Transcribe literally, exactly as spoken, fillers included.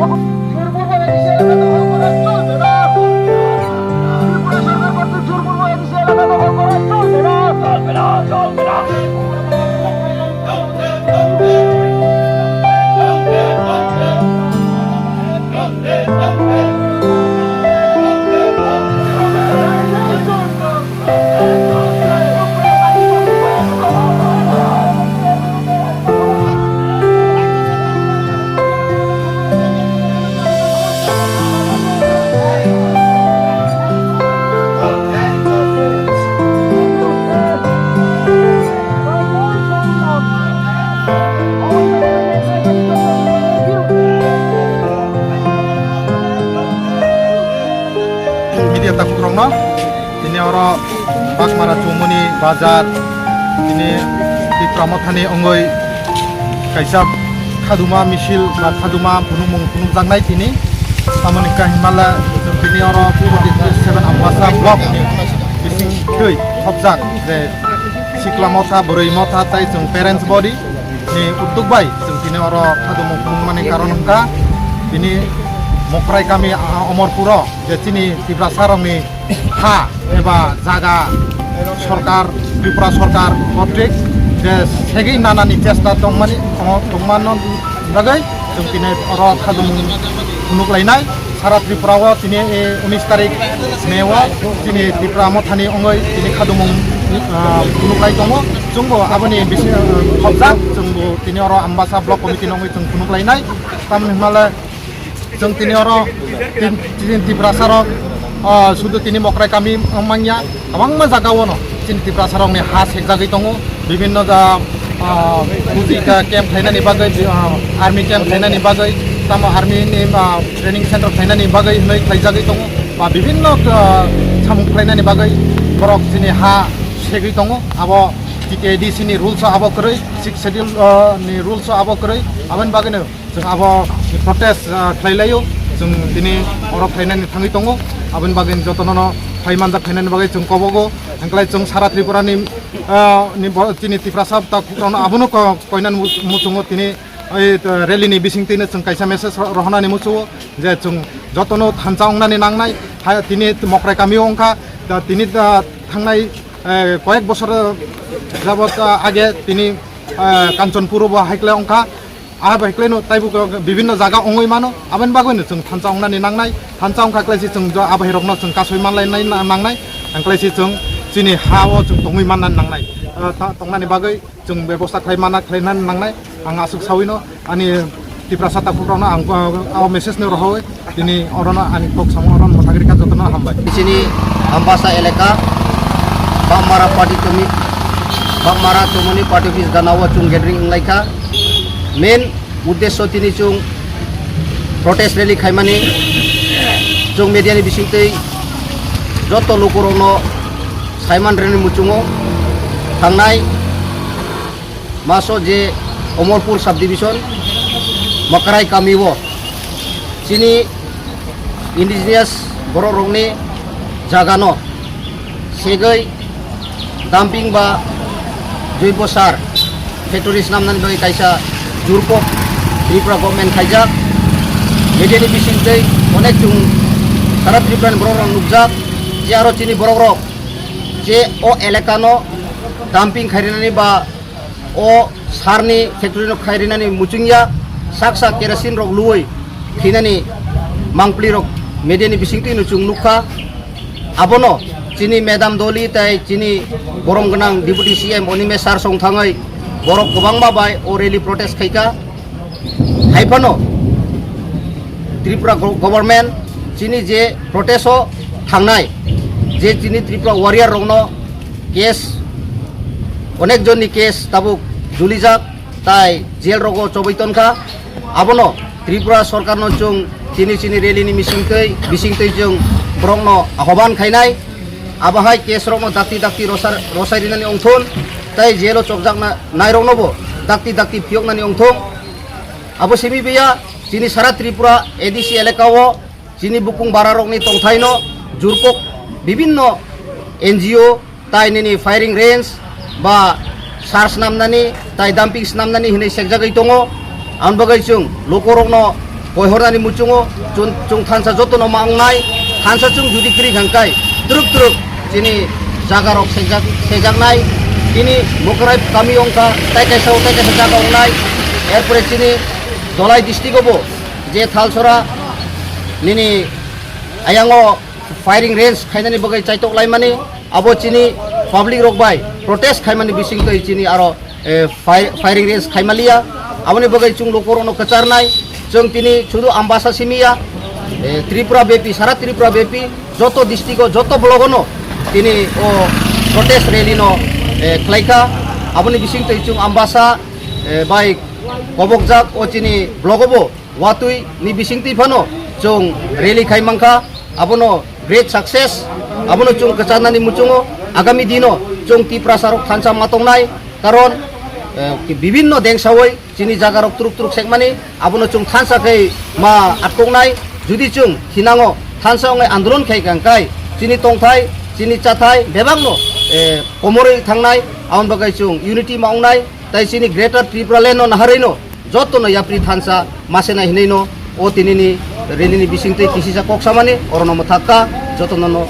Media takhuk rokno tini oro Bakmara Chumuni bazar tini Tipra Mothani ongoi kaisa khaduma misil ba khaduma phunukmung phunukjaknai tini. Tamoni kahimala tini oro forty seven Ambasa block ni bising twi thopjak je sikla motha, bwrwi motha tai chwng parents body ni udduk bai chwng tini oro khadumung phunukmani karon wngkha tini Mokrai kami, ah, Omorpuro je chini Tiprasa rokni ha eba jaga sorkar, Tripura sorkar kotrik je segwi nanani chesta tongmani, tongmano bagwi chwng tini oro khadumung phunuk lainai. Sara Tripura o tini, eh, unis tarik May o chini Tipra Mothani ongoi tini khadumung, ah, phunuk lai tongo. Chwngbo aboni bisi, ah, khobjak, chwngbo tini oro Ambasa Block Committee ni ongoi chwng phunuk lainai. Tamoni hwnmale chwng tini oro tin, tin Tiprasa rok, ah, sudu tini Mokrai kami manya. Kwbangma jaga o no chini Tiprasa rokni ha sekjagwi tongo, bibinno ja, ah, puji ka camp khlainani bagwi, ah, army camp khlainani bagwi, tamo army ni, ah, training center khlainani bagwi hwnwi khlaijagwi tongo, ba bibinno, ah, samung khlainani bagwi borok chini ha segwi tongo. Abo T T A D C ni rules o abo kwrwi, Sixth Schedule, ah, ni rules o abo kwrwi, aboni bagwino chwng abo protest, ah, khlai laio, chwng tini oro khlainani thangwi tongo, aboni bagwi jotono no phai manjak khlainani bagwi chwng kobogo, hwnklai chwng sara Tripura ni, ah, ni bo-, chini Tiprasa takhuk rokno abono ko-, koinani mu-, muchungo tini, eh, rally ni bising twi no chwng kaisa message ro-, rohornani muchungo je chwng jotono thansa wngnani nangnai, ha, tini Mokrai kami o wngkha, da, tini, da, thangnai, eh, koyek bosor jabot, ah, age tini, eh, Kanchanpur o bo hai khlai wngkha. Ah, bai khlaino taibo bibinno jaga wngwi mano, aboni bagwino chwng thansa wngnani nangnai, thansa wngkha khlaisi chwng jo abairokno chwng kasui manlainai na-, nangnai, ang khlaisi chwng chini ha o chwng tongwi mannani nangnai, ah, ta-, tongnani bagwi chwng bebosta khlai mana khlainani nangnai, ang aswk sawino ani Tiprasa takhukrokno ang, ah, o message no rohoi. Tini orono ani kok samo orono mwthagri kha jotono hambai. Chini Ambasa elaka, Bakmara party tumi, Bakmara Chumuni party office gana o chwng gathering wnglaikha. Main uddesho tini chwng protest rally khaimani, chwng media ni bisingtwi joto lukurokno saiman rwni muchungo thangnai maso je Omorpur subdivision Makarai kami o chini indigenous borok rokni jaga no segwi dumping ba joibo sar factory snamnani bagwi kaisa jurkok Tripura government khaijak. Media ni bisingtwi onek chwng sara Tripura ni borok rok nukjak je aro chini borok rok je o elaka no dumping khairwnani ba o sarni factory no khai rinani muchungya, saksa kerosene rok luwi khinani mangpli rok media ni bisingtwi no chwng nukha. Abono chini Madam Doli tai chini borom gwnang Deputy C M Animesh sir song thangwi borok kwbangma bai o rally protest khaikha. Hai phano Tripura go-, government chini je protest o thangnai, je chini Tripura warrior rokno case, onek jonni case tabuk julijak, tai jail rogo chobwi tonkha. Abono Tripura sorkarno chwng chini chini rally ni misingtwi, bisingtwi chwng borokno ahoban khainai. Abo hai case rokno dakti dakti rosar-, rosai rinani ongthun, tai jail o chokjakna nairoknobo dakti dakti phiyoknani ongthung. Abo simi biya chini sara Tripura A D C elaka o chini bukung bararokni tongthaino jurkok bibinno N G O tai nini firing range ba sar snamnani tai dumping snamnani hinwi sekjagwi tongo. Ang bagwi chwng lukurokno koihornani muchungo chun-, chwng thansa jotono ma wngnai, thansa chwng judi kwrwi kha hwnkhe twrwk twrwk chini jagarok sejak-, sejaknai, tini Mokrai kami wngkha, tai kaisa o tai kaisa jaga wngnai, erpore chini Dholai district-o bo je Thalsora nini ayango firing range khainani bagwi chaitok laimani, abo chini public rok bai protest khaimani bisingtwi chini aro, eh, fi-, firing range khaimaliya. Aboni bagwi chwng lukurokno kwcharnai, chwng tini sudu Ambasa simiya, eh, Tripura bepi, sara Tripura bepi, joto district-o, joto block-o no tini o protest rally no, eh, khlaikha. Aboni bisingtwi chwng Ambasa, eh, bai kobokjak o chini block-o bo watwi ni bisingtwi phano chwng rally khai mankha, abono great success, abono chwng kwcharnani muchungo agami dino chwng Tiprasa rok thansa ma tongnai, karon, eh, bibinno dengsawi chini jaga rok truk truk sekmani, abono chwng thansa khe ma atkoknai, judi chwng thinango thansa wngnai andolon khai kha hwnkhe chini tongthai, chini chathai bebakno, eh, komorwi thangnai, aboni bagwi chwng unity ma wngnai, tai chini Greater Tripura Land no naharwi no jotono yapri thansa masena hinwi no o tinini rally ni bisingtwi kisisa kok samani orono mwthakka jotono no